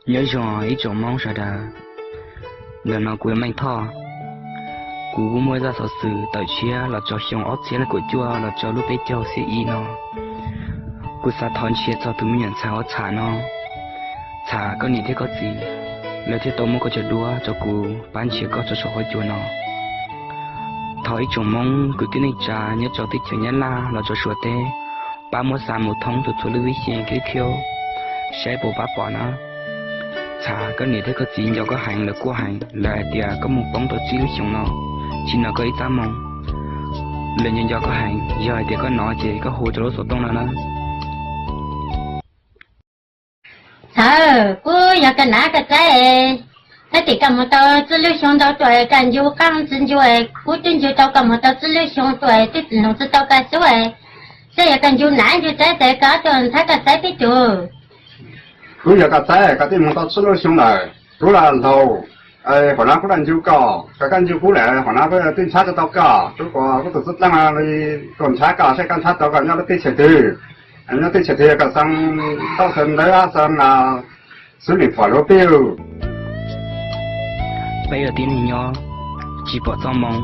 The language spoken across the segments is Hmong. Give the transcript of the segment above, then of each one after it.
Nyob zoo ib tsoom Hmoob sawv daws, ntawm no kuv yog Meej Thoj. Kuv kuj muaj zaj xov xwm tawm tshiab los txog xyoo ob txhiab kaum cuaj los txog lub peb caug xiab ib no. Kuv xav thov nrhiav txog tus me nyuam ntxhais uas Txham no. Txham, koj niam thiab koj txiv lawv thiaj tau muab koj cov duab rau kuv pab nrhiav koj txog saum huab cua no. Thov ib tsoom Hmoob kwv tij neej tsa nyob rau teb chaws Nyab Laj los txog Suav teb pab muab xa mus thoob txhua txhua lub vib xyeem khib khiub saib puas pab pom na. Txham, koj niam thiab koj txiv nco koj heev, lawv quaj heev, lawv hais tias koj mus poob tau tsib lub xyoos no, tsis hnov koj ib txab moo. Lawv nco nco koj heev, yog hais tias koj hnov ces koj hu rau lub xov tooj no na. Txham, kuv yog koj nam koj txiv, tab sis koj mus tau tsib lub xyoo ntau tuaj, koj ncu qaab tsi ncu, kuv twb ncu tau koj mus tau tsib lub xyoo tuaj, twb tsi nug tsi tau koj xub, saib yog koj ncu nam ncu txiv tes koj tuaj ntxhab koj txiv peb tug. Kuv yog koj txiv, koj twb mus tau tsib lub xyoo lawm, kuv los laus, hom no kuv los ncu koj, koj ncu kuv lawm hom no kuv twb ntxhab tsi tau koj, kuv kuv tus xub dlaab li, kuv ntxhab koj saib koj ntxhab tau koj nyob lub teb chaws twg, nyob teb chaws twg koj xaa tau xaa ntawv xaa xub nim pom lub peb. Peb yog tib neeg nyob, tsis pom txoj moo,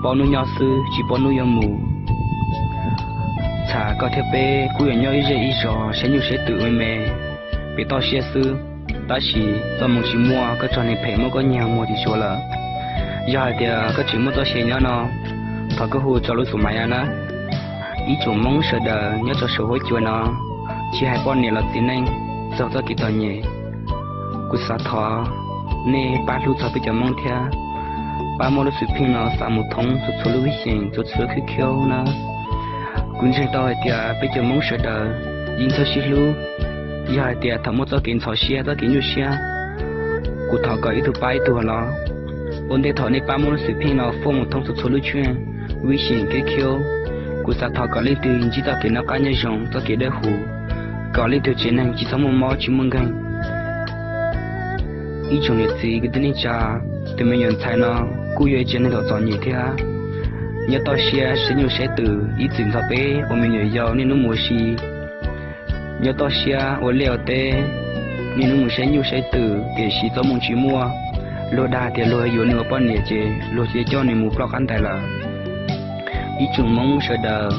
paub hnub nyob xwb tsis paub hnub yuav mus. Txham, koj thiab peb kuj yuav nyob ib zej ib zos saib nyuj saib twm me me, pem toj siab xwb, tab sis txoj moo tsis muaj, koj txog niag phem muab koj nyiag mus tim Suav lawm. Yog hais tias koj tseem muaj txoj sia nyob no, thov koj hu rau lub xus maiv no na. Ib tsoom Hmoob sawv daws nyob rau saum huab cua no, tsis hais poj niam los txiv neej, txog txoj kev txom nyem, kuv xav thov nej pab hlub txog peb cov Hmoob thiab, pab muab lub xwm pheej no xa mus thoob txhua txhua lub vib xyeem txhua txhua lub khib khiub na. Kuv ntseeg tau hais tias peb cov Hmoob sawv daws yeej txawj sib hlub. Yog hais tias thaum muaj txoj kev ntxhov siab txoj kev nyuaj siab, kuv thov kom ib tug pab ib tug los. Ua ntej thaum nej pab muab lub xwm pheej no faaj mus thoob txhua txhua lub tsheej, vib xyeem khib khiub, kuv xav thov kom leej twg ntsib txoj kev noj qab nyob zoo txoj kev dawb huv, kom leej twg tsev neeg tsis txhob muaj mob tsis muaj nkeeg. Ib tsoom niam txiv kwv tij neej tsa, tus me nyuam ntxhais no kuj yog ib tsev neeg txom txom nyem thiab, nyob toj siab saib nyuj saib twm ib txwm ntxhov peb ua me nyuam yaus niaj hnub mus ua si, nyob toj siab ua liaj ua teb, niaj hnub mus saib nyuj saib twm tiam sis txoj moo tsis muaj. Luag dag tias luag yuav nws ua poj niam ces luag cia coj nws mus ploj qab ntais lawm. Ib tsoom Hmoob sawv daws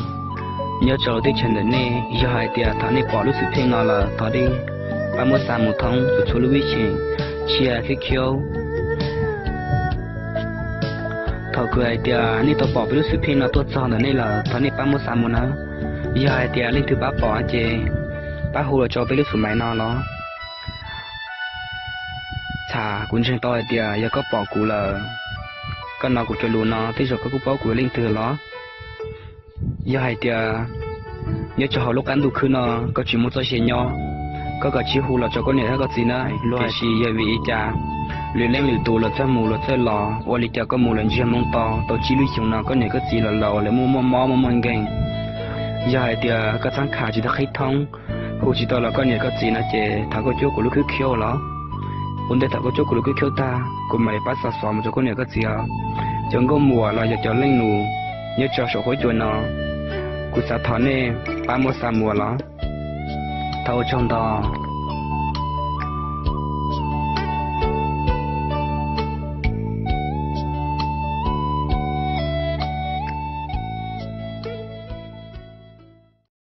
nyob rau teb chaws ntawm nej, yog hais tias thaum nej pom lub xwm pheej no lawm thov nej pab muab xa mus thoob txhua txhua lub vib xyeem, txhua khib khiub. Thaum kuv hais tias nej tau pom peb lub xwm pheej no tuaj txog ntawm nej lawm thov nej pab muab xa mus na. Yog hais tias leej twg pab pom ces pab hu los rau peb lub xus maiv no los. Txham, kuv ntseeg tau hais tias yog koj pom kuv lawm, koj hnov kuv cov lus no tej zaum koj kuj paub kuv yog leej twg los. Yog hais tias nyob rau hauv lub qab ntuj khwb no koj tsis muaj txoj sia nyob, koj kav tsij hu los rau koj niam thiab koj txiv na. Tiam sis yog vim li cas lwm leej lwm tus los txawj mus los txawj los, ua li cas koj mus los ntsiag moo to tau tsib lub xyoos no koj niam koj txiv los laus lawv muaj muaj mob muaj muaj nkeeg. Yog hais tias koj txhab kha tsis tau qhib thoob, hu tsis tau los koj niam koj txiv no ces thov koj cuab kuv lub khwb khiub los. Ua ntej thaum koj cuab kuv lub khwb khiub tag kuv mam li pab xa xov mus rau koj niam koj txiv os. Cov nkauj muam los yog cov leej nus nyob rau saum huab cua no, kuv xav thov nej pab muab xa mus los. Thov ua tsaug ntau.